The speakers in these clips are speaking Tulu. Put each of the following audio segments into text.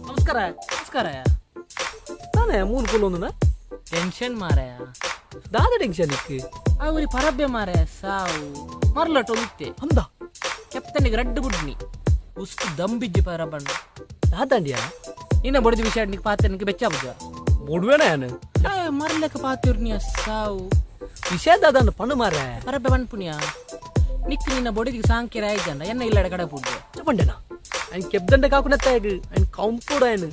ನಮಸ್ಕಾರ. ನಮಸ್ಕಾರ. ತಾನೇ ಮೂಲು ಕುಲ್ಲೊಂದುನ? ಟೆನ್ಷನ್ ಮಾರಾಯ. ದಾದ ಟೆನ್ಷನ್ ಇಕ್? ಆ ಊರಿ ಪರಬ್ಬೆ ಮಾರಾಯ, ಸಾವು ಮರ್ಲಟು ಇತ್ತೆ. ಅಂದ. ಕೆಪ್ತನಿಗೆ ರಡ್ಡು ಬುಡ್ನಿ ಉಸ್ಕು ದಂಬಿಜ್ಜಿ ಪರಬಣ್ಣ. ದಾದಾಂಡಿಯ? ನಿನ್ನ ಬಡಿದ ವಿಷಯ ನಿಕ್ ಪಾತ್ರ ನಿಕ್ ಬೆಚ್ಚ ಬುಜ. ಬುಡ್ವೇಣ ಯಾನು. ಮರ್ಲಕ ಪಾತಿರ್ನಿಯ ಸಾವು. ವಿಷಯ ದಾದಾನ ಪಣ್ಣು ಮಾರ. ಪರಬ್ಬೆ ಪನ್ಪುನಿಯ, ನಿಕ್ ನಿನ್ನ ಬೊಡಿದಿಗೆ ಸಾಂಕಿರ ಆಯ್ತಂಡ ಎನ್ನ ಇಲ್ಲಡ ಕಡೆ ಪುಡ್ಡೆ. ಪಂಡೆನಾ? ಅಯ್ನ್ ಕೆಬ್ದಂಡ ಕಾಕುನತ್ತಾಗ ಅಯ್ನ್ ಕಂಪುಡ ಅಯ್ನ್.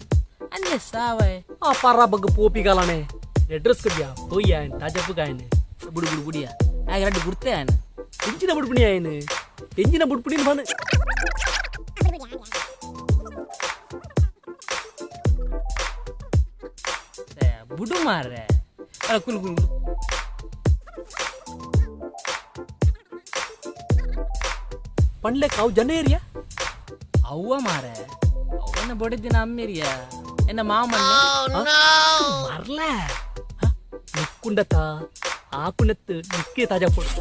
ಅಂದೆ ಸಾವಯ್. ಆ ಪರ ಬಗ್ ಪೋಪಿ ಕಾಲನೆ ಅಡ್ರೆಸ್ ಕಬ್ಬಿಯ ಪೊಯ್ಯ ಅಯ್ನ್ ತಾಜಪ್ಪಗ ಅಯ್ನ್. ಬುಡು ಬುಡು ಬುಡಿಯ, ಆಗ ರಡ್ಡು ಗುರ್ತೆ ಆಯ್ನ. ಎಂಚಿನ ಬುಡ್ಪುಣಿ ಅಯ್ನ್, ಎಂಜಿನ ಬುಡ್ಪುಣಿನ ಪಣ್ಣು. ಬುಡು ಮಾರ್ರೆ, ಅಲ್ಲ, ಕುಲ್ ಕುಲ್. ಪಂಡ್ಲೆಕ್ ಅವು ಜನ ಏರಿಯಾ. ಅವ್ವ ಮಾರೆ, ಅವನ ಬೊಡಿದಿನ ಅಮ್ಮಿರಿಯ, ಎನ್ನ ಮಾಮಣ್ಣ. ಮರ್ಲ ನಿಕ್ಕುಂಡತ ಆಕುನತ್ತು ನಿಕ್ಕೇ ತಾಜಾ ಪೊಡು.